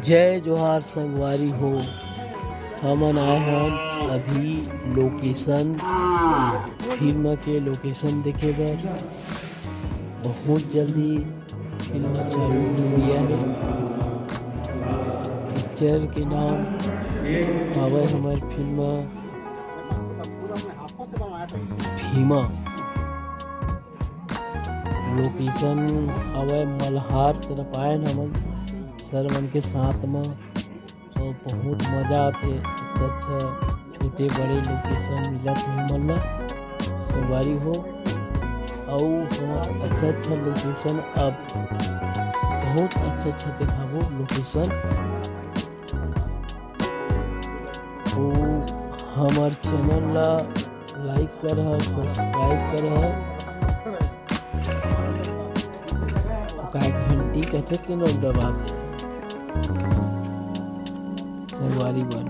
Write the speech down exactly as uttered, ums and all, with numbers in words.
जय जोहार संगवारी हो, हमन आए हन अभी लोकेशन, फिल्म के लोकेशन देखे बर। बहुत जल्दी फिल्म चालू होने वाला है। पिक्चर के नाम हवय हमर फिल्म भीमा। लोकेशन हवय मल्हार तरफ आए हन हमन सर मन के साथ म, अउ बहुत मजा आथे। अच्छा अच्छा छोटे बड़े लोकेशन मिलत हे हमन ला संगवारी हो, अउ हमर अच्छा अच्छा लोकेशन अब बहुत अच्छा अच्छा देखाबो लोकेशन। तो हमर चैनल ला लाइक करहा, सब्सक्राइब करहा, काय घंटी कथे तेन दबा दे संगवारी मन।